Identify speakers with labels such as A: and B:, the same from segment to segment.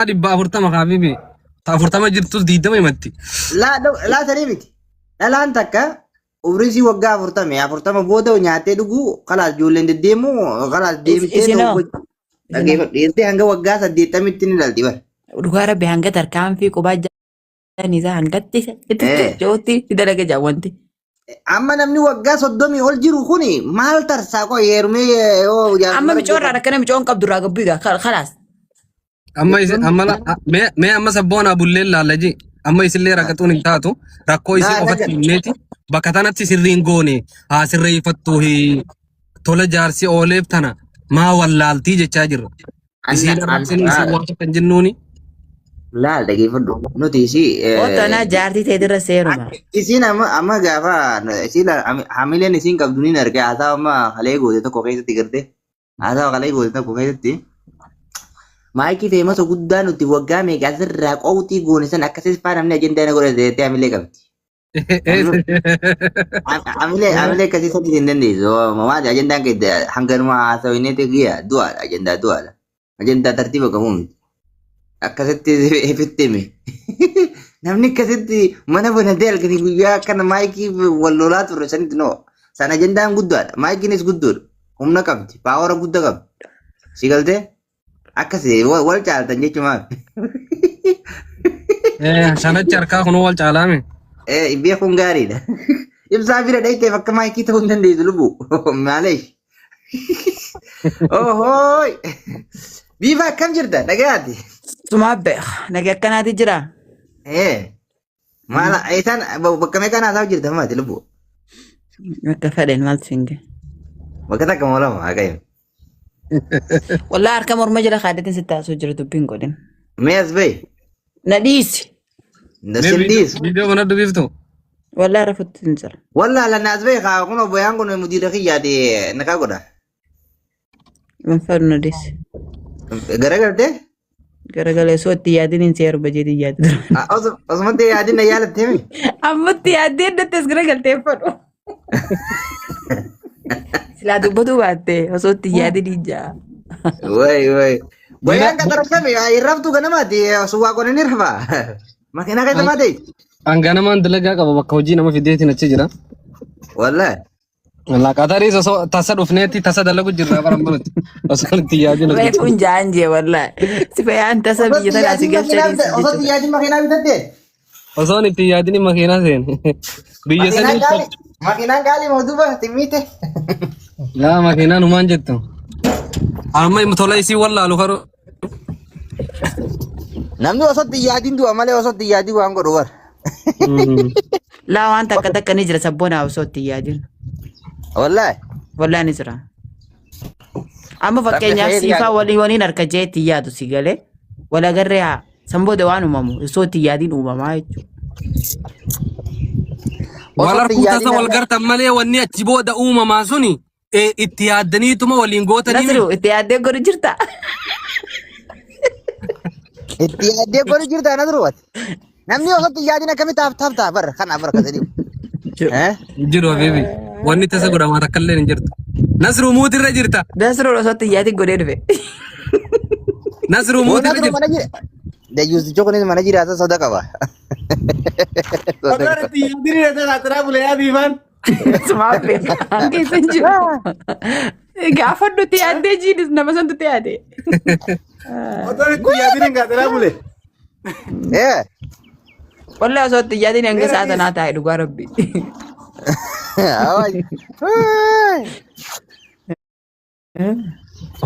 A: 400 haabibi. Ta 40 jirtus 20 himatti.
B: Laa laa sanii miti. Dhalaan takka umriin isii waggaa 40 40 booda nyaattee dhuguu kalaas ijoolleen deddeemuu kalaas deemtee
C: Isinoo
B: dhaggeeffadhu dhiirtee hanga waggaa 80tti ni dhalti bara.
C: Dhugaa rabbi hanga tarkaanfii qubaa jaan isaa hangatti itti socho'utti itti dalaga jaa wanti.
B: Amma namni waggaa 30 ol jiru kuni maal tarsaa qoy heerumee yoo
C: Amma
B: jaarsummaa
C: micoon irraa rakkina micoon qabdu irraa gabbuu egaa kalaas.
A: Amma isin amma mee mee amma sabboonaa bulleen laalla ji amma isillee rakkatuun hin taatu rakkoo isii
B: Naa
A: qofatti
B: dhaga.
A: himneeti bakka tanatti sirriin goone haa sirreeffattuu hi tola jaarsi ooleef tana maa wallaaltii jechaa jirra. Isiin arrabsini isiin waan kan jennuuni.
B: Laal dhageeffadhu nuti isii
C: Oottanaa jaartii teetirra seeruma.
B: Isiin amma amma gaafa isiin hamileen isiin qabdu niin arge haasaa amma kalee goote tokko keessatti garte haasaa kalee goote tokko keessatti maayikii feemasa guddaa nuti waggaa meeqa asirraa qowxii goone san akkasii faa namni ajandaa na godhate jettee hamilee qabdi. Hamilee hamilee akkasii sanii hin dandeessu. Maali ajandaan kee hanganuma haasawinee giya du'aadha ajandaa du'aadha. Ajandaa tartiiba qabu miti. Akkasitti ifitti hime. Namni akkasitti mana banatee halkanii guyyaa akkana maayikii wal lolaa turre sanitti noo. San ajandaan guddaadha. Maayikiinis guddoodha. Humna qabdi. Paawara guddaa qabdi. Si galtee? Akkasi wal caaltan jechumaaf.
A: Shanachi harkaa kunuu wal caalaame.
B: Beekuun gaariidha. Ibsaa bira dhayiteef akka maayikii ta'uu hin dandeessu lubbuu. Maaleesh. Ohooy. Biifa akkam jirta? Dhagayaati.
C: Sumaa beeka. Nagi akkanaati jira.
B: Maala isaan bakka meeqaan haasaa jirta maati lubbuu?
C: Akka fedhen maaltu hin gahe.
B: Bakka takka moo lama waaqayyo.
C: Wallaa harka morma jala kaaddatiin sitti haasoo jira dubbiin godhin.
B: Mee as bahi.
C: Na dhiisi.
B: Sin dhiisu.
A: Viidiyoo mana dubbiftu.
C: Wallaa rafutti hin jira.
B: Wallaa lanna as bahi kaa kun obboyaan kun mudiira kiyyaati naqaa godha.
C: Hin fedhu na dhiisi.
B: Garagaltee?
C: Garagalee osoo itti yaadin hin seeru bajeetii yaadu dura.
B: Osumatti yaadin na yaalattee mi?
C: Ammatti yaaddee addatte as garagaltee fadhu. Silaa dubbatuu baatte osoo itti yaadin hin jaa.
B: Wayi wayi. Wayaan qaxarafame hin raftu ganamaati suwaa qonin ni rafa. Makiinaa keessa maate?
A: An ganamaan dalagaa qaba bakka hojii nama fideetiin achi jira.
B: Wallahi.
A: Wallaa Qataris osoo tasa dhufneetti tasa dalagu jirra bara malutti. Osoo itti yaadin hojjetu.
C: Reefuun jaan jee wallaahi. Si fayyaan tasa biyya tanaa si galchanii si
B: Osoo
C: jechuudha.
B: yaadin makiinaa bitatte?
A: Osoon itti yaadin makiinaa seene. Biyya
B: Makiinaan
A: sanii
B: qaali. Makiinaan qaali moo duuba timmiite?
A: Yaa makiinaan humaan jettu. Amma tola isii wallaalu karoo.
B: Namni osoo itti yaadin du'a malee osoo itti yaadin waan godhu bara.
C: Laa waan takka takka ni jira sabboonaa osoo itti yaadin.
B: Wallaahi.
C: Wallaa ni jira. Amma fakkeenyaaf
B: Rabbi
C: siifaa
B: khayrii
C: walii waliin harka jee itti yaadu si galee wal agarree haa san booda waan uumamu osoo itti yaadin uumamaa jechuudha.
A: Wal
B: Osoo itti
A: arguu
B: yaadin
A: tasa wal gartan malee wanni achi booda uumamaa suni itti yaaddaniituma waliin gootanii
C: Nasru itti yaaddee godhu jirta.
B: Itti yaaddee godhu jirta Nasru ati. Namni osoo itti yaadin akkamitti taaf taaf taaf bara kanaaf bara kasanii. Eh?
A: Hin jiru habibi. Wanni tasa godhamaa takka illee hin jirtu. Nasru muutirra jirta.
C: Nasru osoo itti yaadin godhee dhufe.
A: Nasru
B: Boo
A: muutirra
B: Nasru
A: jirta.
B: mana jira. Dayyuusicha kunis mana jiraata soda qaba. Soda
D: Osoo
B: qaba.
D: itti yaadin irra saaxiraa bulee abiifaan.
C: Sumaa beeka. Keessa hin jiru. Gaafa nuti yaaddee jiinis nama santu itti yaade.
D: Osoo itti yaadin hin saaxiraa bule.
B: Eh.
C: Wallahi osoo itti yaadin hanga
D: Meera
C: sa'a
D: dhiis.
C: tanaa taa'e dhugaa rabbi.
B: Awai.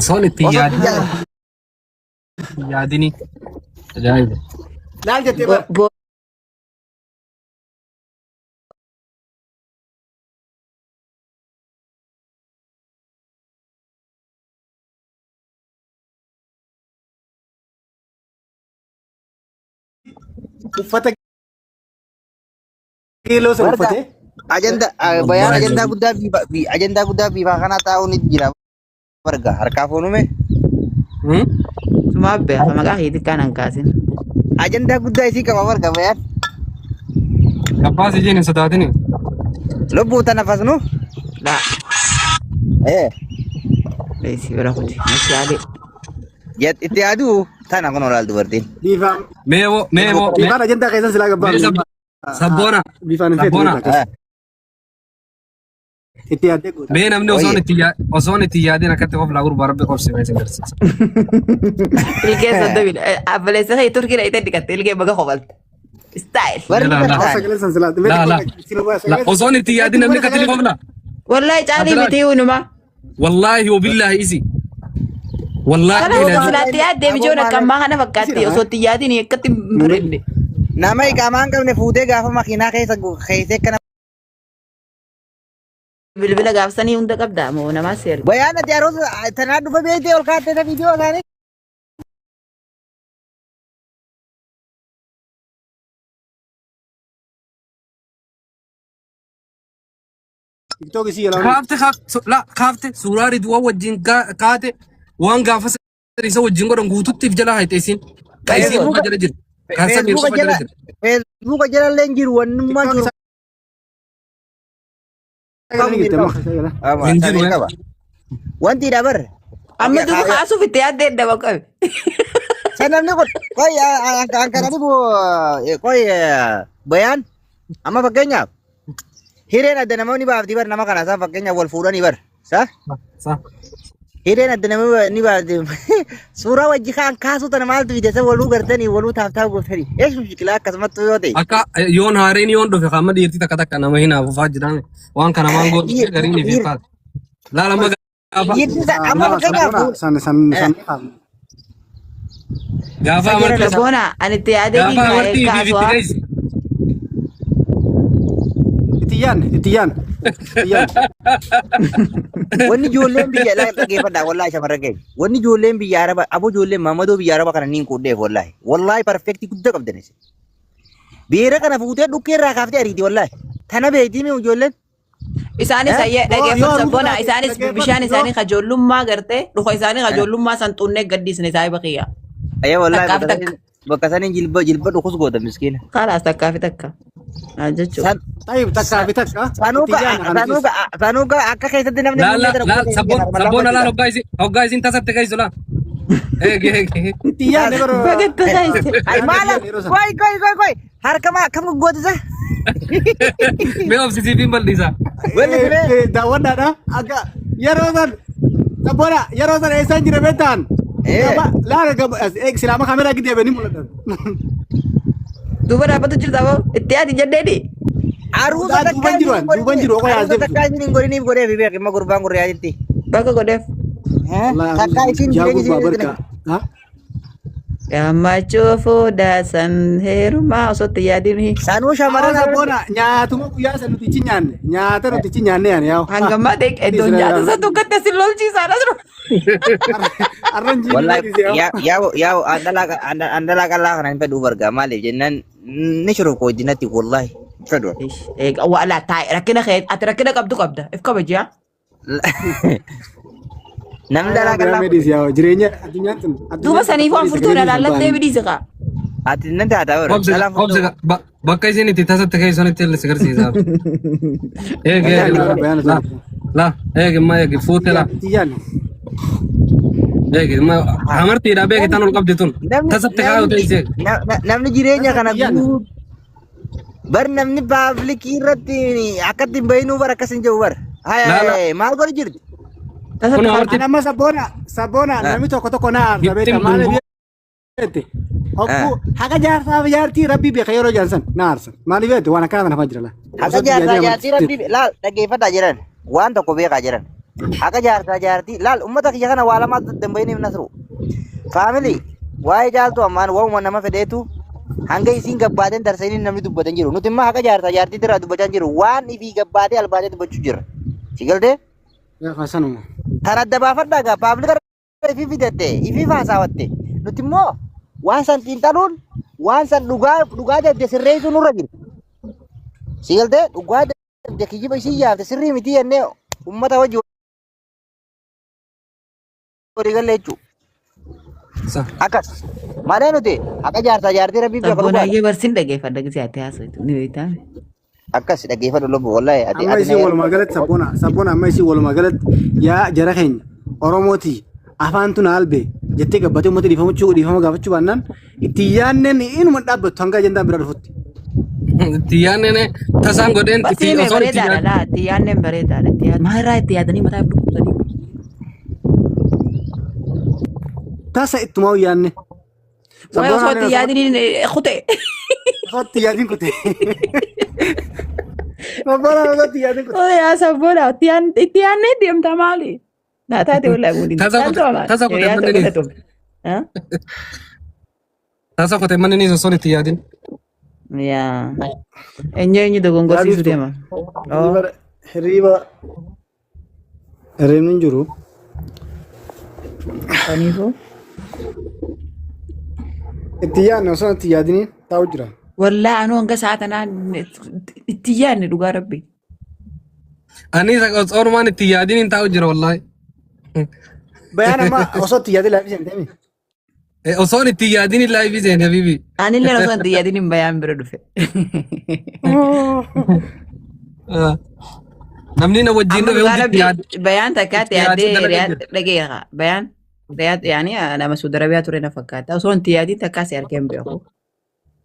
A: Osoon itti
B: Osoo itti
A: yaadin
B: yaadin.
A: yaadini. Ajaa'iba.
D: Laal jettee bara. Uffata keeloo sana
B: Barga
D: uffatee
B: ajanda bayaan ajandaa guddaa biifa ajandaa guddaa biifaa kanaa taa'uun ni jira barga harkaa fuunume
C: Sumaa beeka maqaa keetii kaan hin kaasin.
B: Ajandaa guddaa isii qaba barga bayaan.
A: Abbaa si jeen hin sodaatini.
B: Lubbuu tana fasnu.
C: Laa.
B: Eh
C: Leessi bira kuti. Nasi yaade.
B: Itti yaaduu. Tana kun olaal dubartiin.
D: Biifaan
A: Mee woo mee woo mee
D: biifaan ajandaa keessan silaa
A: mee
D: gabbaan.
A: Sabboona
D: Biifaan hin feetu
A: sabboona
D: beektaa akkas. Itti yaaddee goota.
A: Mee namni osoon
B: Oye.
A: itti osoon itti yaadin akkatti qoflaa gurbaa rabbi qobse mee isin garsiisa.
C: Ilkee soddomidha. Abboleessa kee Turkii dhaqxee dhiqatte ilkee baga kofalte. Style.
B: Warri
A: Laa laa
D: Amma sagaleen san silaa.
A: laa laa laa osoon itti yaadin namni akkatti ni qoflaa.
C: Wallahi caalii
A: Abdullah
C: miti hunuma.
A: Wallaahi wabillaahi isi. Wallaahi
C: Kana osoo
A: ilaahi.
C: silaatti yaaddee mijoon akka ammaa kana fakkaatti osoo itti yaadin akkatti hin bareedne.
B: Nama iqaamaa hin qabne fuutee gaafa makiinaa keessa keessee akkana.
C: Bilbila gaafsanii hunda qabdaa moo namaa si erga?
B: Bayaan ati aroos tanaa dhufa beektee ol kaattee ta viidiyoo isaanii.
D: TikTok isii jalaa.
A: Kaafte kaafte la kaafte suuraa Ridwaan wajjin kaate waan gaafa san isa wajjin godhan guututti if jalaa hayxe isin. Ka isiin
B: Feesbuuka
A: qofa jala jiru. Kan Samiir
B: Feesbuuka
A: qofa jala
B: jala
A: jiru.
B: Feesbuuka jala illee hin jiru wannummaan
D: TikTok
B: jiru.
D: isaa galanii jirti amma isaa jala.
B: Ama
A: Hin jiru
B: Samiir
A: eh.
B: qaba. Wanti dha bar.
C: Amma duuba kaasuuf itti yaaddee daba qabe.
B: San namni kun qoy kan dhibu qoy bayaan amma fakkeenyaaf hireen adda namoonni baafti bar nama kana isaa fakkeenyaaf wal fuudhanii bar. Sa?
A: Sa.
B: Hireen adda nama ni baafti. Suuraa wajji kaan kaasuu tana maaltu fide isa waluu gartanii waluu taaftaa gootanii. Eesh mushkilaa akkasumatti yoo ta'e.
A: Akka yoon haareen yoon dhufe qaama dhiirti takka takka nama hinaafu fa'aa jiraan waan kana waan gootu gariin fi faata. Laala amma gaafa
B: Dhiirti amma fakkeenyaaf
D: San san san.
A: gaafa
B: Isa
A: amartii
B: jala
C: Sabboona ani itti yaadee
A: gaafa amartii fi
C: kaasuwaa.
A: itti geessi.
D: Itti yaadne itti yaadne. Itti yaadne.
B: Wanni ijoolleen biyya laa dhaggeeffadhaa wallaahi shamarran keenya. Wanni ijoolleen biyya araba aboo ijoolleen mamadoo biyya araba kana niin quudheef wallaahi. Wallaahi perfeektii guddaa qabdan isin. Beera kana fuutee dhukkee irraa kaaftee ariiti wallaahi. Tana beektii mi ijoolleen?
C: Isaanis
B: Eh?
C: ayyee
D: Yoo
C: dhageeffatu
D: yoo
C: sabboona
D: taate
C: isaanis
D: dhaggeeffatu
C: bishaan
D: yoo
C: isaanii kajoollummaa gartee dhuka isaanii kajoollummaa san xunnee gaddiisne saahiba kiyya.
B: Ayya wallaahi
C: Takkaa fi
B: bakka
C: takka.
B: saniin bakka saniin jilba jilba dhukus goota miskiina.
C: Kalaas takkaa fi takka. Maal jechuudha?
B: San
D: Tayyib takkaa fi takka. Itti
B: sanuuka
D: yaadne kana
B: sanuuka sanuuka akka keessatti namni
A: Laala
B: muumee tana
A: laala
B: quba
A: sabboon
B: keessa
A: sabboon laala hoggaa isin hoggaa isin tasatti geessu laa. Eegi eegi.
D: Itti yaadne bara.
C: Bagatti keessa.
B: Ay maala koi koi koi koi harka maa akkam gootisa?
A: Mee obsisiif hin bal'isa.
B: Wanni siree
D: Daawwadhaadha. Akka yeroo san sabboona yeroo san eessaan jira beektaan. Gaba laala gaba silaama kaameraa gidee banii mul'atan.
C: Duuba dhaabbatu jirta boo itti yaadi jedheeni.
B: Aruusa
D: Duuban
B: takkaa
D: jiru
B: isin hin
D: duuban jiru
B: godhiniif
D: oqoo
B: aruusa
D: yaasee
B: takkaa isin hin godhiniif godheef beek imma gurbaan kun riyaaditti.
C: Bakka godheef.
B: Takkaa isin
D: Yaa
B: jireenya
D: gurbaa
B: isin
D: barka.
C: Gammachuu fuudhaa san heerumaa osoo itti yaadin.
B: Sanuu shamarran
D: Sabboona nyaatuma guyyaa san nuti ichi nyaanne nyaata nuti ichi nyaanne yaani yaa'u.
C: Hangammaa ta'e iddoon nyaata isa tokkotti asin lolchiisaadha jiru.
D: Arran jiini
B: Wallahi
D: dhiise yaa'u.
B: yaa yaa andalaa qal'aa kana hin fedhu bargaa maaliif jennaan ni shuruf wajjinatti wallahi hin fedhu.
C: Egaa wala taa'e rakkina kee ati rakkina qabdu qabda if kabajiyaa.
B: Namni dhalaa qal'aa
D: Biraa dhiise yaa'u jireenya addunyaan tun.
C: Duuba saniif waan furtuun alaallattee bidhiise kaa.
B: Ati nan taataa bara
A: Obse
B: dhalaan
A: obse
B: furdoo.
A: bakka isin itti tasatti keessanitti illee si garsiisa. Eegi eegi la la eegi ma eegi fuute la
D: Itti yaadne.
A: eegi ma amartiidha beeki tan ol qabdi tun
B: Namni
A: tasatti kaayuu
B: namni
A: teessee.
B: namni jireenya kana
D: Yaadne.
B: guutuu bar namni paablikii irratti akkatti hin bahinuu bar akkas hin jiru bar.
A: Laala.
B: Haya maal godhu jirti?
A: Kun amartii
D: Ani amma sabboona sabboona namni tokko tokko na aarsa
A: giftiin
D: beekta maaliif
A: dungoo
D: jette hogguu haqa jaarsaa fi jaartii rabbii beeka yeroo jaarsan na aarsa maaliif jette waan akkana kana fa'aa jira laa.
B: Haqa jaarsaa jaartii rabbii laal dhaggeeffadhaa jiran waan tokko beekaa jiran. Haqa jaarsaa jaartii laal uummata kiyya kana waa lamaatu dambayiniif nasru. Faamilii waa'ee caaltu ammaan waa'uma nama fedheetu hanga isiin gabbaateen tarsanii namni dubbatan jiru. Nuti immoo haqa jaarsaa jaartii irraa dubbachaa jiru waan ifii gabbaatee albaatee dubbachuu jirra. Si galtee?
D: Sanuma.
B: Kan adda baafadhaa gaa paabilika ifii fidatte ifii haasawatte nuti immoo waan san xiinxaluun waan san dhugaa dhugaa dabde sirreessuu nurra jira. Si galtee dhugaa dabde kijiba isii yaafte sirrii miti jennee uummata wajji walii galle jechuudha.
A: Sa.
B: Akkas malee nuti haqa jaarsaa jaartii rabbii beeka
C: Sabboon
B: dhugaadha.
C: ayyee barsiin dhaggeeffadha gisee ati haasoftu ni beektaa.
B: Akkas dhaggeeffadhu lubbu wallahi ati
D: Amma
B: ati
D: isii
B: na
D: walumaa galatti sabboona sabboona amma isii walumaa galatti yaa jara keenya Oromooti afaan tun albee Jettee gabbatee uummata dhiifamachuu dhiifama gaafachuu baannaan itti yaanneen inuma dhaabbattu hanga ajandaan bira dhufutti.
A: Itti yaanneen tasaan godheen itti
C: Basiime
A: osoo itti
C: bareedaadha
A: yaadne.
C: laa itti yaanneen bareedaadha itti yaadne. Maalirraa itti yaadanii mataa dhukkubsanii.
D: Tasa ittumaa yaanne.
C: Wayi osoo
D: Sabboonaan
C: itti yaadiniin kute.
D: osoo itti yaadin kute. Sabboonaan osoo itti yaadin kute.
C: Oo yaa sabboona itti yaannee deemta maali? Naa taate wallaahi guutin.
A: Tasa
C: Caaltu
A: kute
C: amaan.
A: tasa kute
C: Hiriyaa
A: manni
C: ta'uu
A: niis.
C: galatoomte.
A: Tasa kute manni niis osoo itti yaadin.
C: Yaa. Eenyu eenyu dogongorsiisuu
D: Yaadiftu.
C: deema? Oo.
D: Hirriiba hirriiba hirriibni hin jiru.
C: Kaniifuu.
D: Itti yaadne osoo itti yaadiniin taa'u jira.
C: Wallaahi anuu hanga sa'a tanaa itti yaadne dhugaa rabbi.
A: Ani onumaan itti yaadin hin taa'u jira wallaahi.
D: Bayaan amma osoo itti yaadin laafii seentee
A: Osoon itti yaadin hin laayifii seene habibi.
C: Anillee osoo itti yaadin hin bayaan bira dhufe.
A: Namni na wajjin
C: Amma
A: dhufe
C: dhugaa
A: hundi itti
C: rabbi
A: yaad
C: bayaan takkaatti
A: itti yaadee
C: yaaddee
A: dalaga
C: riyaad
A: jira.
C: dhageera. Bayaan riyaad yaani nama Saudi Arabiyaa ture na fakkaata. Osoo itti yaadin takkaa si argee hin beeku.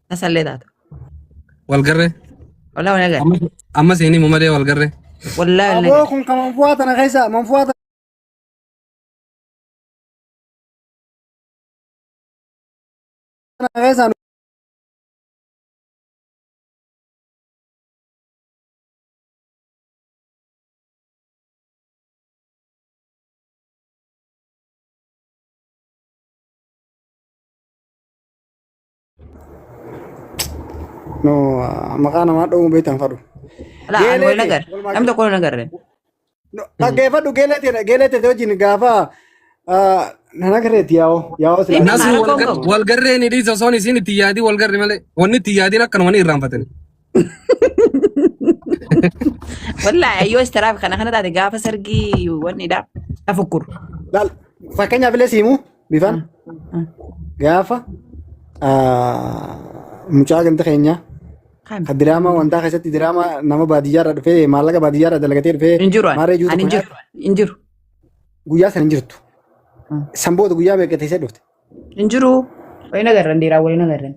C: Tasallee taata.
A: Wal garree.
C: Walaa wal agarre.
A: Amma seenii mu malee wal garree.
C: Wallaahi wal
D: Aboo
C: agarre.
D: kun kan manfu'aa tana keessa manfu'aa tana keessa No maqaa namaa dha'uu beektan fadhu.
C: Laa ani wal
D: Geeleeti
C: agarre.
D: walumaa
C: Namni
D: galatti.
C: tokko wal agarre.
D: No, dhaggeeffadhu geeleeti geeleeti wajjin gaafa nan agarreetti yaa'oo yaa'oo silaa.
C: Inni
A: Nasru
C: maal
A: wal
C: rakkoon
A: gar
C: qabu?
A: wal garree ni dhiisa osoon isiin itti yaadin wal garre malee wanni itti yaadin akkanuma ni irraanfatani.
C: Wallaahi ayyoo istiraaf kana kana taate gaafa sargii wanni dha. Afukkur.
D: Laal fakkeenyaaf illee siimu bifaan gaafa mucaa ganda keenyaa
C: Kami?
D: kan diraamaa wantaa keessatti diraamaa nama baadiyyaarraa dhufee maallaqa baadiyyaarraa dalagatee dhufee
C: Hin jiru ani.
D: maarree jiru
C: Ani
D: tokko
C: hin jiru. Hin jiru.
D: guyyaa sana hin jirtu. San booda guyyaa meeqa teessee dhufte?
C: Hin jiru. Waliin agarran dhiiraa waliin agarran.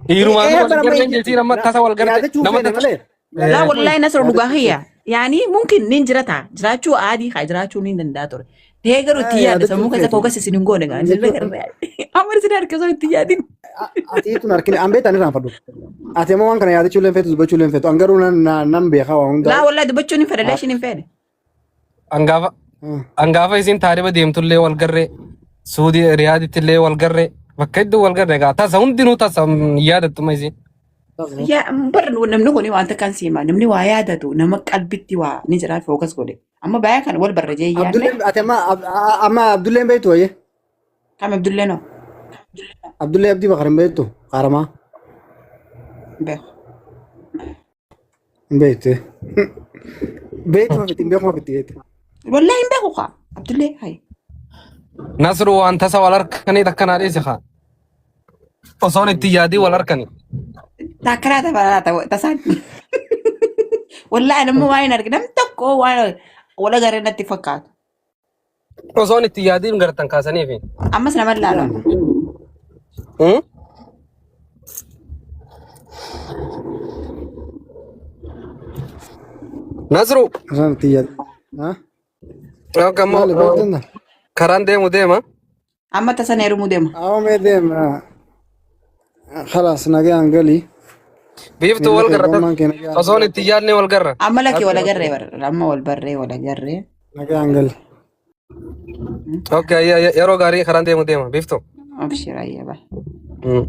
A: Dhiirumaan
D: Ee
A: wal
D: bara
A: garreen
D: amma
A: jetiin amma tasa wal garte
D: yaadachuu
A: nama
D: feene
A: tasa.
D: malee.
C: Laa wallaahi nasra dhugaa kiyya. Yaani mumkin nin jirata. Jiraachuu aadii haa jiraachuu ni danda'a ture. Ta'ee garuu itti yaada
D: Yaadachuu
C: sammuu keessa
D: feetu.
C: fookas isin hin goone gaa. Isin agarra. Amma isin harka osoo itti yaadin.
D: Ati tun harkine an beektan irraan fadhu. Ati ammoo waan kana yaadachuu illee feetu dubbachuu illee feetu. An garuu nan beekaa waa hundaa.
C: Laa wallaahi dubbachuun hin fedhe leeshin hin fedhe.
A: Angaafa angaafa isiin taariba deemtullee wal garree Suudii Riyaadittillee wal garree bakka hedduu wal garree gaa tasa hundinuu tasa hin yaadattuma isiin.
C: Yaa bar namni kun wanta kan siima namni waa yaadatu nama qalbitti waa ni jira fookas godhe. Amma baay'ee kan wal barra jee yaadne.
D: Abdulleen ati amma amma Abdulleen beektu wayye.
C: Kam Abdullee noo?
D: Abdullee Abdii Bakar hin beektu qaaramaa
C: Beeku.
D: hin beektu. Beektu ma fitti hin beeku ma fitti beektu.
C: Wallaahi hin beeku kaa. Abdullee hayi.
A: Nasru waan tasa wal harkanii takkanaa dhiise kaa. Osoon itti yaadii wal harkanii.
C: Taakkaraa tafaraa tasaan. Wallaahi namni waa hin argine namni tokko waan wal agarree natti fakkaatu.
A: Osoon itti yaadiin gartan kaasaniifi.
C: Ammas nama ilaalu.
A: Hmm? Nasru.
D: Osoo itti yaadu.
A: Akka ammoo
D: Maali beektan?
A: karaan deemu deema.
C: Amma tasan heerumuu deema.
D: Awwa mee deema. Khalaas nagaan gali.
A: Biiftuu
D: Miila
A: wal
D: kee
A: garra
D: gommaan kee nagaan
A: osoon itti yaadne wal garra.
C: Amma lakkee wal agarree bara. Amma wal barree wal agarree.
D: Nagaan gali.
A: Okay, yeroo gaarii karaan deemu deema biiftuu.
C: Abshir ayyaba.
A: Hmm.